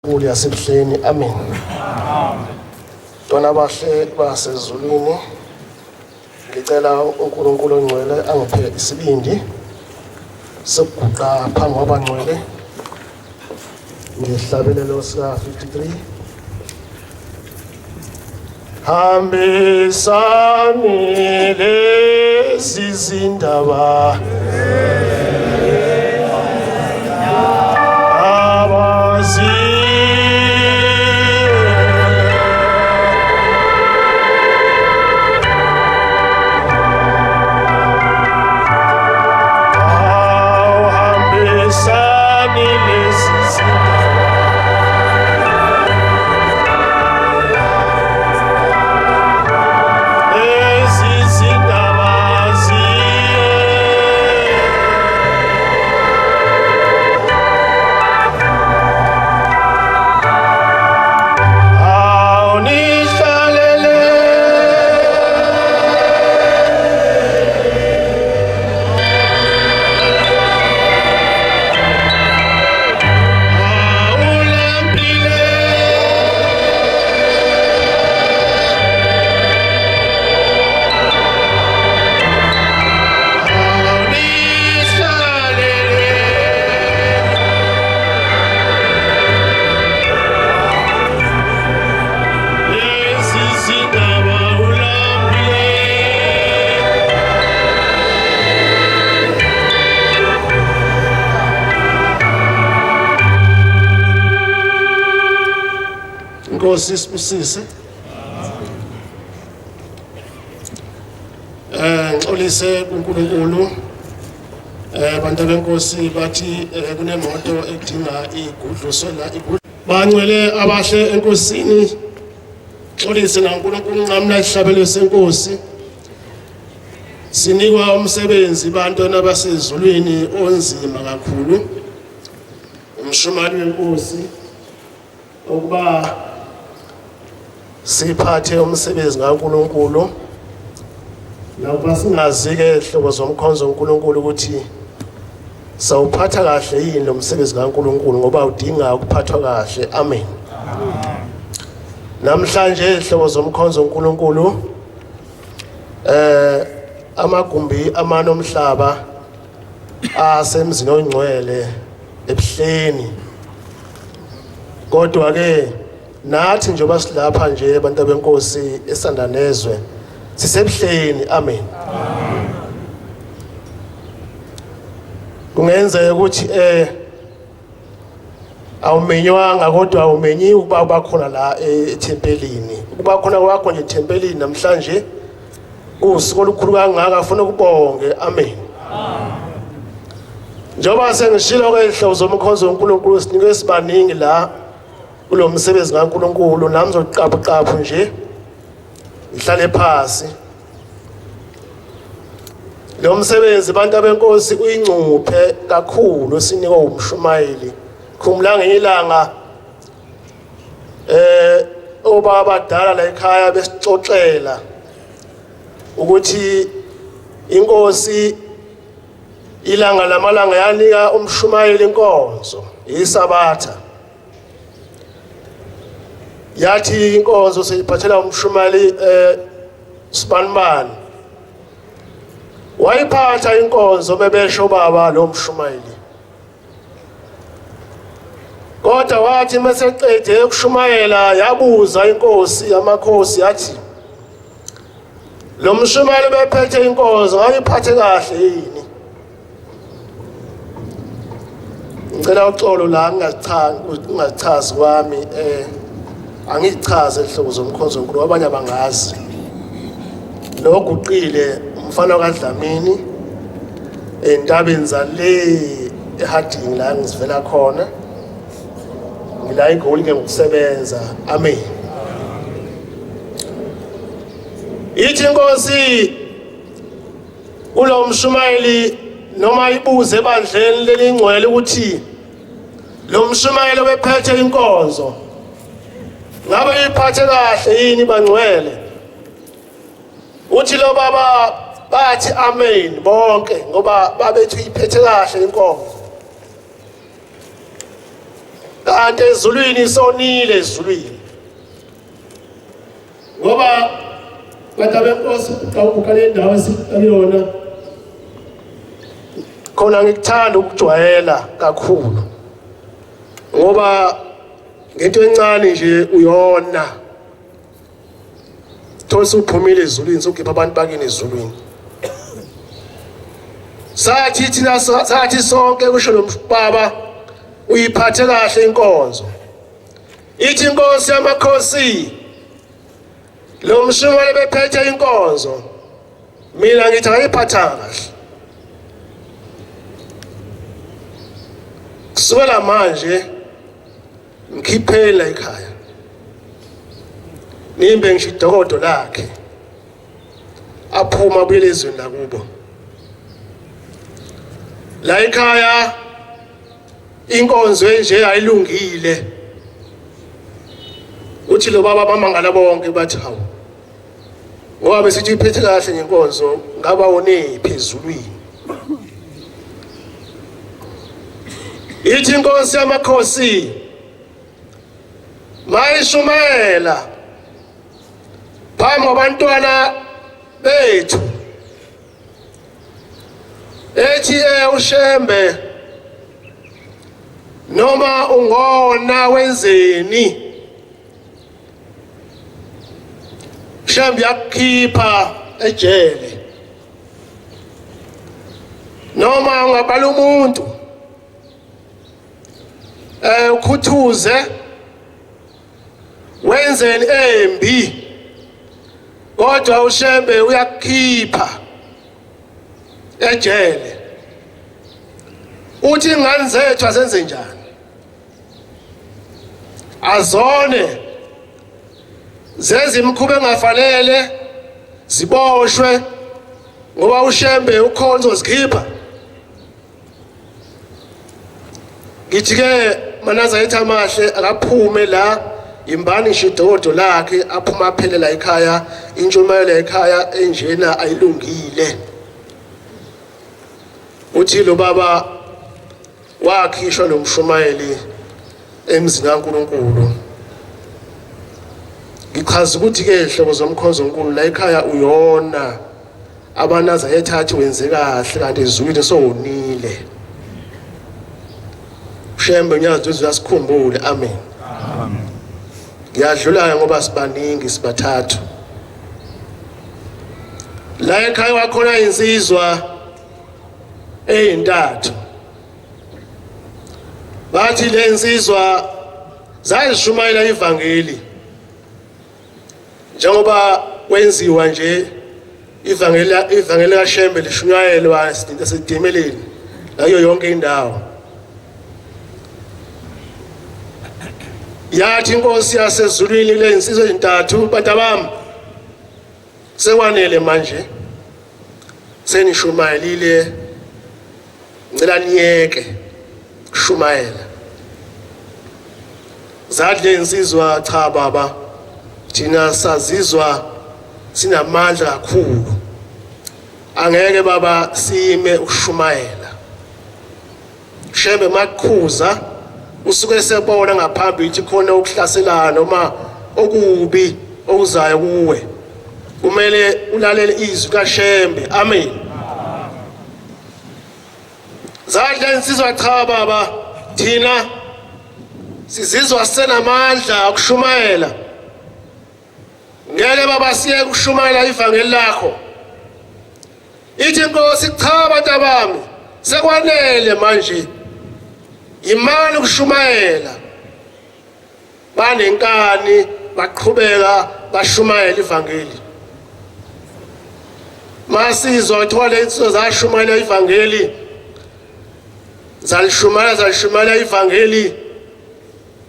Nkulu yasebuhleni, amen. Ntwana abahle basezulwini, ngicela uNkulunkulu ongcwele angiphe isibindi sokuguqa phambi kwabangcwele ngehlabelelo sika-53. Hambisani lezi zindaba abazi Hambisani lezi zindaba. Lezi zindaba ziye Awunihlalele. Awulambile. Awunihlalele. Lezi zindaba ulambile. Inkosi isibusise. Ngixolise kuNkulunkulu. Abantu benkosi bathi kunemoto edinga igudluso la igudlu. Bangcwele abahle enkosini. Xolise naNkulunkulu nqamla isihlabelo senkosi. Sinikwa umsebenzi bantwana basezulwini onzima kakhulu. Umshumali wenkosi ukuba siphathe umsebenzi kaNkulunkulu nakuba singazi-ke hlobo zomkhonzo uNkulunkulu ukuthi sawuphatha kahle yini lo msebenzi kaNkulunkulu ngoba udinga ukuphathwa kahle. Amen. Namhlanje hlobo zomkhonzo uNkulunkulu amagumbi amane omhlaba asemzini ongcwele ebuhleni. Kodwa ke nathi njengoba silapha nje abantu benkosi esandanezwe sisebuhleni. Amen. Kungenzeka ukuthi awumenywanga kodwa awumenyiwe ukuba uba khona la ethempelini. Ukuba khona kwakho nje ethempelini namhlanje usuku olukhulu kangaka, afuna ukubonge. Amen. Njengoba sengishilo ke ihlobo zomkhonzo woNkulunkulu sinike sibaningi la kulo msebenzi kaNkulunkulu, nami ngizoqaphu nje ngihlale phasi. Lo msebenzi bantu abenkosi uyingcuphe kakhulu sinikwa umshumayeli. Khumbula ngenye ilanga obaba abadala la ekhaya besixoxela ukuthi inkosi ilanga lamalanga yanika umshumayeli inkonzo iSabatha. Yathi inkonzo seyiphathela umshumayeli sibanibani. Wayiphatha inkonzo bebesho baba lo mshumayeli. Kodwa wathi meseqede ukushumayela yabuza inkosi yamakhosi yathi lo mshumayeli bephethe inkonzo ngayiphathe kahle yini? Ngicela uxolo la ngingachazi kwami angichaze inhlobo zomkhonzo onkulu abanye abangazi. Lo guqile umfana kaDlamini entabeni zale eHarding la ngizivela khona. Ngila eGoli ke ngokusebenza. Amen. Ithi inkosi kulo mshumayeli noma ibuze ebandleni lelingcwele ukuthi lo mshumayeli obephethe inkonzo ngabe iphathe kahle yini bangcwele. Uthi lo baba bathi amen bonke ngoba babethi iphethe kahle inkonzo. Kanti ezulwini sonile ezulwini. Ngoba bantu benkosi uqhamuka le ndawo esikuyona khona ngikuthanda ukujwayela kakhulu ngoba ngento encane nje uyona thola usuphumile ezulwini sokhipha abantu bakini ezulwini. Sathi thina sathi sonke kusho lo baba uyiphathe kahle inkonzo. Ithi inkosi yamakhosi lo mshumane bephethe inkonzo, mina ngithi akayiphathanga kahle. Kusukela manje ngikhiphela ekhaya nimbe ngisho idokodo lakhe aphuma abuyele ezweni lakubo. La ekhaya inkonzo enje ayilungile. Uthi lo baba bamangala bonke bathi hawu, ngoba besithi iphethe kahle ngenkonzo ngaba wonephi ezulwini. Ithi inkosi yamakhosi mayishumayela phambi kwabantwana bethu ethi uShembe noma ungona wenzeni, Shembe yakukhipha ejele, noma ungabala umuntu ukhuthuze wenzeni embi, kodwa uShembe uyakukhipha ejele. Uthi ingane zethu azenze njani? Azone zenze imikhuba engafanele, ziboshwe ngoba uShembe ukhona uzozikhipha. Ngithi ke Manazaretha amahle akaphume la, imbani ngisho idokodo lakhe aphuma aphelela ekhaya. Intshumayelo ekhaya enjena ayilungile. Uthi lo baba wakhishwa lo mshumayeli emzini kaNkulunkulu. Ngichaza ukuthi ke hlobo zomkhonzo onkulu la ekhaya uyona abanazaretha athi wenze kahle kanti ezulwini sowonile. Shembe unyazi lwezulu asikhumbule. Amen. Amen. Ngiyadlula ngoba sibaningi sibathathu. La ekhaya wakhona insizwa eyintathu. Bathi le insizwa zayishumayela ivangeli njengoba kwenziwa nje ivangeli kaShembe lishunyayelwa esitimeleni nayo yonke indawo. Yathi inkosi yasezulwini kule insizwa ezintathu, bantabami sekwanele manje, senishumayelile, ngicela niyeke kushumayela. Zathi le insizwa, cha baba, thina sazizwa sinamandla kakhulu, angeke baba sime ukushumayela. Shembe makukhuza usuke sebona ngaphambili ukuthi khona ukuhlaselana noma okubi okuzayo kuwe, kumele ulalele izwi kaShembe. Amen. Zadla insizwa, cha baba, thina sizizwa senamandla okushumayela, ngeke baba siye kushumayela ivangeli lakho. Ithi inkosi, cha bantu abami, sekwanele manje, yimani ukushumayela. Banenkani baqhubeka bashumayela ivangeli. Masizwa kuthiwa le insizwa zashumayela ivangeli, zalishumayela zalishumayela ivangeli,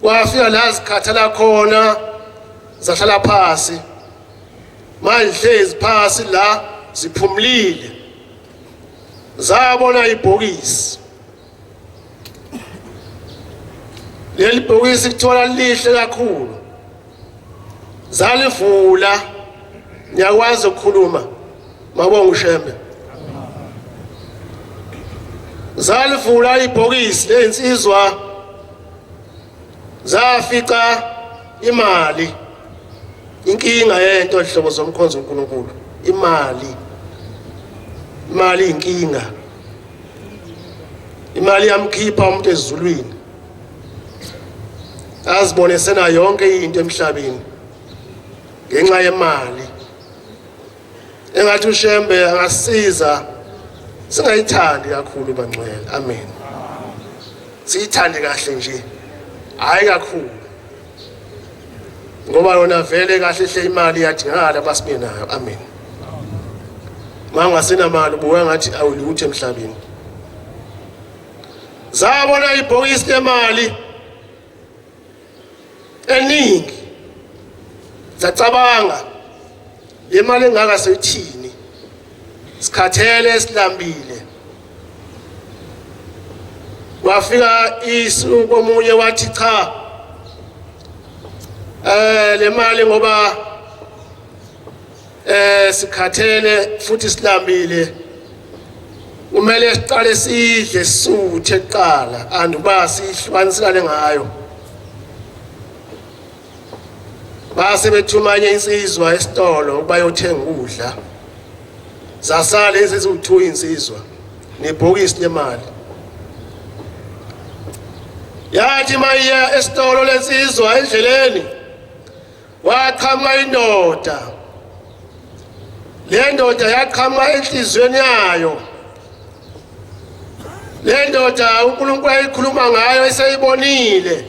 kwafika la zikhathala khona zahlala phasi. Manje hlezi phasi la ziphumlile, zabona ibhokisi. Leli bhokisi kuthiwa lihle kakhulu, zalivula. Ngiyakwazi ukukhuluma, mabonga uShembe. Zalivula ibhokisi lezinsizwa. Zafica imali. Inkinga yento hlobo zomkhonzo uNkulunkulu, imali. Imali inkinga. Imali yamkhipha umuntu ezulwini. Azibone sena yonke into emhlabeni ngenxa yemali. Engathi uShembe angasiza singayithandi kakhulu bangcwele. Amen. Siyithande kahle nje, hayi kakhulu, ngoba yona vele kahle hle imali iyadingakala basibe nayo. Amen. Ma ungasenamali ubuka ngathi awulutho emhlabeni. Zabona ibhokisi lemali eningi, zacabanga le mali engaka seyithini, sikhathele, silambile. Wafika isu komunye wathi cha, le mali ngoba sikhathele futhi silambile, kumele siqale sidle sisuthe kuqala anduba sihlukaniselane ngayo. Base bethumanye insizwa esitolo ukuba yothenga ukudla. Zasala lezi eziwu-2 insizwa nebhokisi lemali. Yathi mayiya esitolo lensizwa, endleleni waqhamuka indoda. Le ndoda yaqhamuka enhliziyweni yayo. Le ndoda uNkulunkulu ayikhuluma ngayo eseyibonile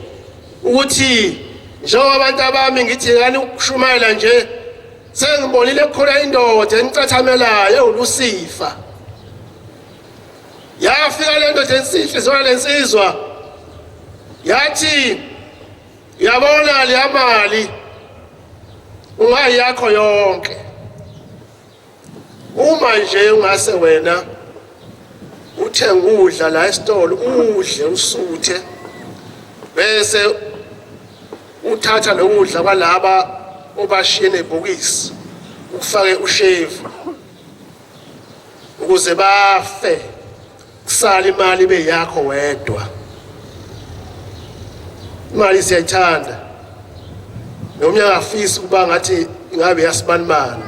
ukuthi njengoba abantu abami ngithi ngani ukushumayela nje, sengibonile kukhona indoda enicathamelayo ewuLusifa. Yafika le ndoda enhliziyweni lensizwa, yathi yabona leya mali ungayakho yonke uma nje ungase wena uthenga ukudla la esitolo, udle usuthe, bese uthatha lokudla kwalaba obashiye nebhokisi ukufake ushevu ukuze bafe, kusala imali ibe yakho wedwa. Imali siyayithanda, noma uyangafisa ukuba ngathi ingabe yasibanibani,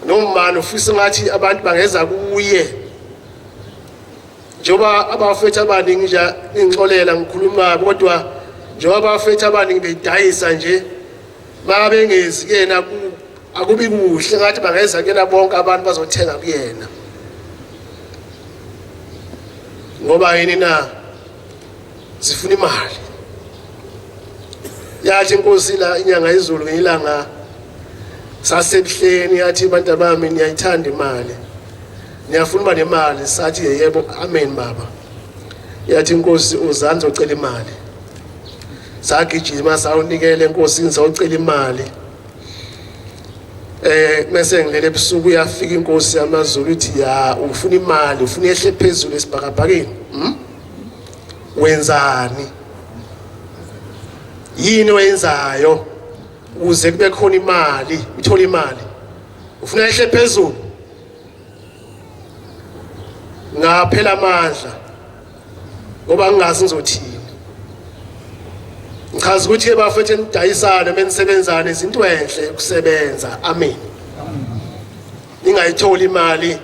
noma ufisa ngathi abantu bangeza kuye, njengoba abafethu abaningi nje, ngixolela ngikhuluma, kodwa njengoba abafethu abaningi bedayisa nje, babengezi kuyena akubi kuhle, ngathi bangeza kuyena bonke abantu bazothenga kuyena. Ngoba yini na? Sifuna imali. Yathi inkosi la inyanga izulu ngelanga sasebuhleni, yathi bantu bami niyayithanda imali, niyafuna uba nemali. Sathi yebo, amen baba. Yathi inkosi uzani zocela imali. Sagijima sawunikela enkosini sawucela imali. Mase ngilele ebusuku, yafika inkosi yamaZulu ithi ya ufuna imali, ufuna yehle phezulu esibhakabhakeni. Wenzani? Yini oyenzayo ukuze kube khona imali, uthole imali? Ufuna yehle phezulu? Ngaphela amandla ngoba ngingazi ngizothini. Ngichaza ukuthi ke bafethu nidayisane menisebenzane izinto enhle ukusebenza. Amen. Ningayitholi imali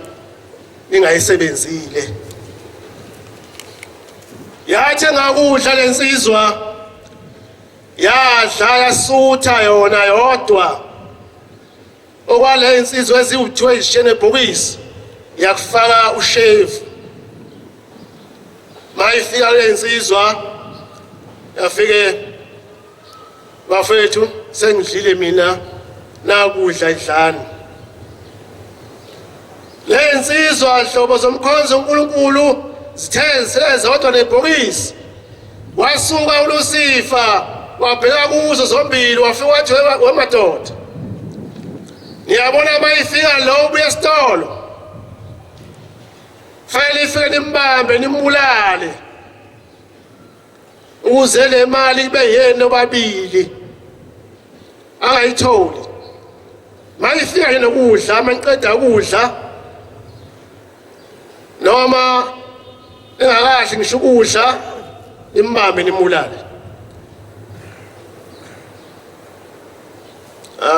ningayisebenzile. Yathi ngakudla lensizwa, yadla yasutha yona yodwa, okwale insizwa eziwu-2 ezishiye nebhokisi yakufaka ushevu. Mayifika le nsizwa yafike, bafethu sengidlile mina, nakudla idlani. Le nsizwa hlobo zomkhonzo uNkulunkulu zithe zodwa nebhokisi, wasuka uLusifa wabheka kuzo zombili, wafika wathi wemadoda, niyabona mayifika lo ubuya esitolo, fanele ifike nimbambe nimbulale ukuze le mali ibe yenu obabili, angayitholi. Mayifika nje nokudla, maniqeda ukudla noma engakadli ngisho ukudla, Nimbambe nimulale.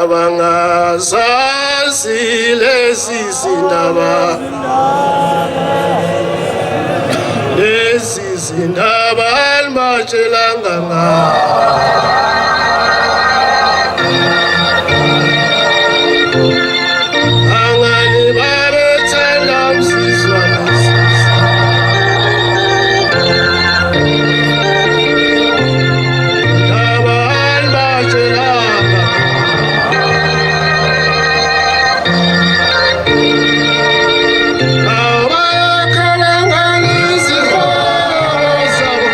Abangazazi lezi zindaba, lezi zindaba alibatshelanga ngazo. Angani babethanda umsizwa laba alibatshelanga. Abayakhala ngalezihlobo zabo,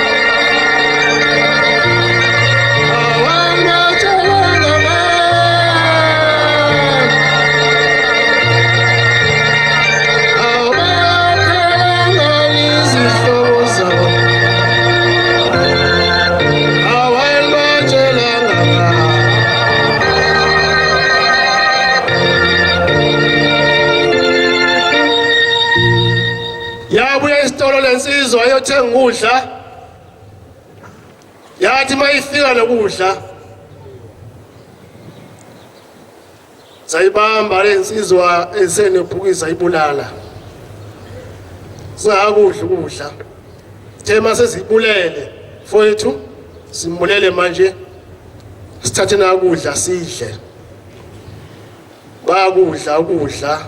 awabatshelanga ngazo. Abayakhala ngalezihlobo zabo, awabatshelanga ngazo. Yabuya esitolo lensizwa ayothenga ukudla, yathi uma ifika nokudla sayibamba le nsizwa esenebhukisa ayibulala, singakudla ukudla. Thema sesibulele mfowethu, simbulele manje, sithathe nakudla sidle. Bakudla ukudla,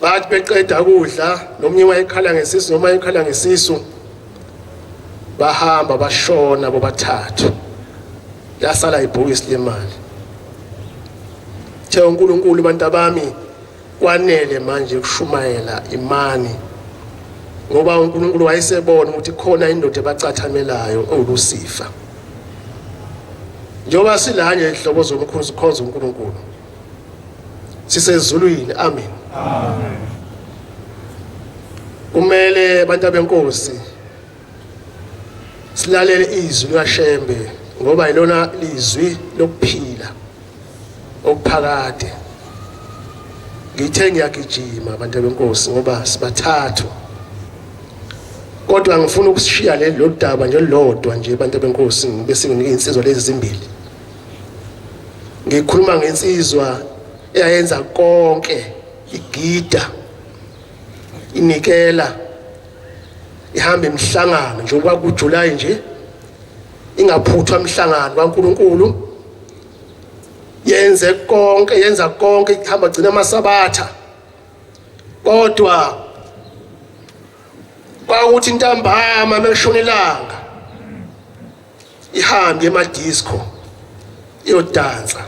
bathi beqeda ukudla nomunye wayekhala ngesisu noma ekhala ngesisu, bahamba bashona bobathathu, lasala ibhokisi lemali. The uNkulunkulu, bantu abami, kwanele manje ukushumayela imani, ngoba uNkulunkulu wayesebona ukuthi khona indoda ebacathamelayo owuLusifa. Njengoba sila nje ihlobo zomkhozi khonza uNkulunkulu, sisezulwini. Amen, amen. Kumele abantu abenkosi silalele izwi likaShembe, ngoba ilona lizwi lokuphila okuphakade. Ngithe ngiyagijima abantu abenkosi ngoba sibathathu, kodwa ngifuna ukusishiya leli daba nje lodwa nje abantu abenkosi, bese nginika insizwa lezi zimbili. Ngikhuluma ngensizwa eyayenza konke, igida, inikela, ihamba imihlangano njengoba kuJuly nje, ingaphuthwa imihlangano kaNkuluNkulu, yenze konke, yenza konke, ihamba gcina amasabatha. Kodwa kwakuthi ntambama mekushona ilanga ihambe emadisco iyodansa.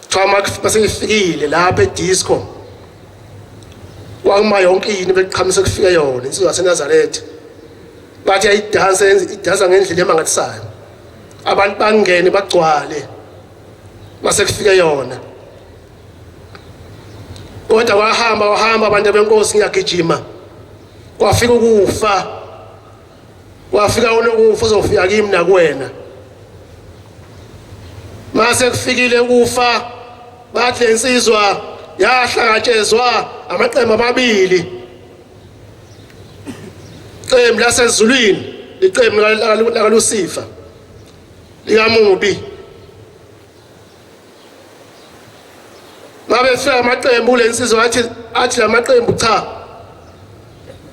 Kuthiwa maseyifikile lapha edisco kwakuma yonke ini bekuqhamusa kufike yona insizwa yaseNazaretha, bathi ayidansa, idansa ngendlela emangalisayo, abantu bangene bagcwale mase kufike yona. Kodwa wahamba wahamba abantu benkosi, ngiyagijima, kwafika ukufa, kwafika unokufa uzofika kimi nakuwena. Mase kufikile ukufa, bathi lensizwa yahlangatshezwa amaqembu amabili, iqembu lasezulwini, iqembu lakaLusifa, likamubi. Mabefika amaqembu lensizwa athi athi lamaqembu cha,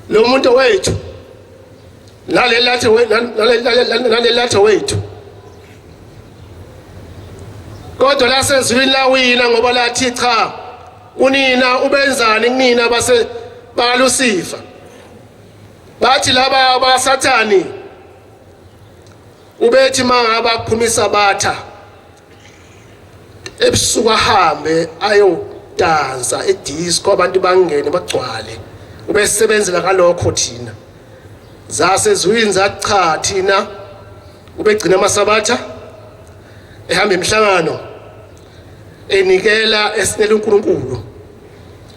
lo muntu wethu, naleli lathi naleli lathi wethu. Kodwa lasezulwini lawina, ngoba lathi cha, unina ubenzani kunina base bakaLusifa? Bathi laba basathani ubethi mangaba kuphuma isabatha ebusuku ahambe ayodansa edisco, abantu bangene bagcwale, ubesebenzela kalokho. Thina zasezulwini zathi cha, thina ubegcina amasabatha, ehamba imihlangano, enikela, esinela uNkulunkulu,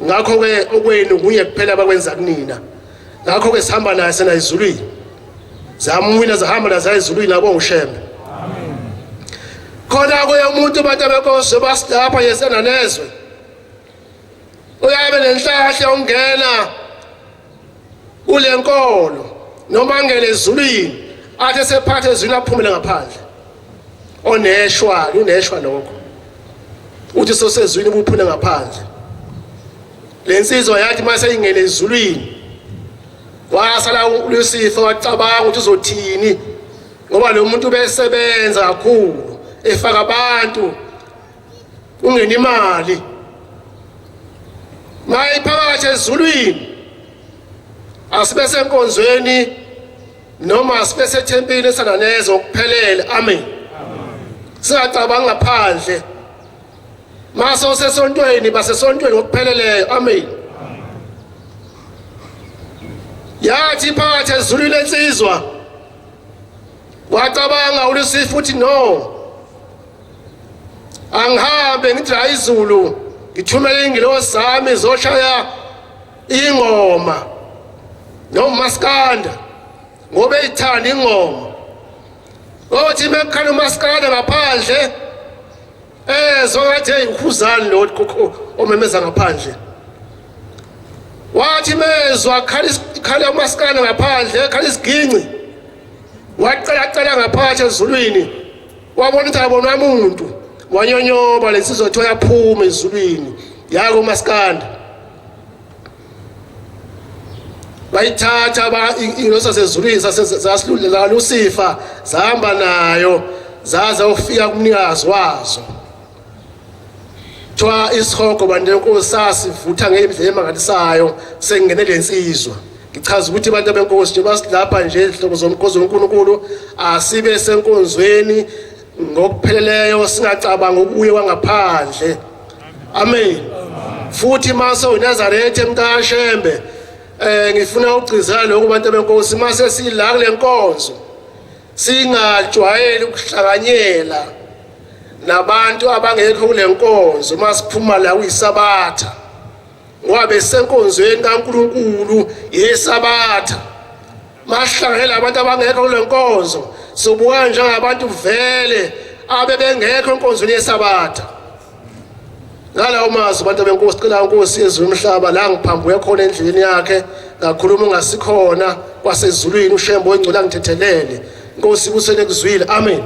ngakho-ke okwenu kunye kuphela abakwenza kunina, ngakho-ke sihamba naye sena ezulwini. Zamwina, zahamba naye ezulwini, abo uShembe. Khona kuye umuntu, abantu abenkosi, basilapha yesena nezwe, uyabe nenhlahla ungena kule nkolo. Noma angene ezulwini, athi esephathe ezulwini aphumele ngaphandle. Oneshwa, uneshwa lokho. Uthi sosezulwini ubuphule ngaphandle. Lensizwa yathi mase ingene ezulwini wasala uLucifer wacabanga ukuthi uzothini ngoba lo muntu ubesebenza kakhulu efaka abantu ungena imali mayiphakathi ezulwini asibe senkonzweni noma asibe sethempelini esananeze okuphelele. Amen. Singacabanga ngaphandle mase usesontweni basesontweni ngokupheleleyo. Amen. Yathi phakathi ezulwini lensizwa wacabanga uLusifa futhi no angihambe ngithi la izulu ngithumele ingilosi zami zoshaya ingoma noma umaskanda ngoba eyithanda ingoma. Othi mekukhala umaskanda ngaphandle ezwa ngathi hey ukhuzani lo omemeza ngaphandle. Wathi mezwa khala umaskanda ngaphandle khala isiginci wacela cela ngaphakathi ezulwini wabona ukuthi akabonwa muntu wanyonyoba lensizwa kuthiwa yaphuma ezulwini yako umaskanda bayithatha ingilosi zasezulwini zalusifa zahamba nayo zaze ufika kumnikazi wazo. Kuthiwa isihogo bantu benkosi sasivutha ngendlela emangalisayo sengene lensizwa. Ngichaza ukuthi abantu benkosi njengoba silapha nje izihlobo zomkhozi woNkulunkulu asibe senkonzweni ngokupheleleyo singacabanga ukuye kwangaphandle. Amen. Futhi mase uNazaretha emntashembe ngifuna ukugcizela lokhu bantu benkosi mase sila kule nkonzo singajwayeli ukuhlanganyela nabantu abangekho kule nkonzo masiphuma la kuyisabatha ngoba besenkonzweni kaNkulunkulu yesabatha. Masihlanganyela abantu abangekho kule nkonzo sobuka njengabantu vele abebengekho enkonzweni yesabatha. Ngalawo mazwi abantu benkosi cela inkosi yezulu umhlaba la ngiphambuke khona endleleni yakhe ngakhuluma ungasikhona kwasezulwini uShembe oyingcwele angithethelele. Inkosi kusele kuzwile. Amen.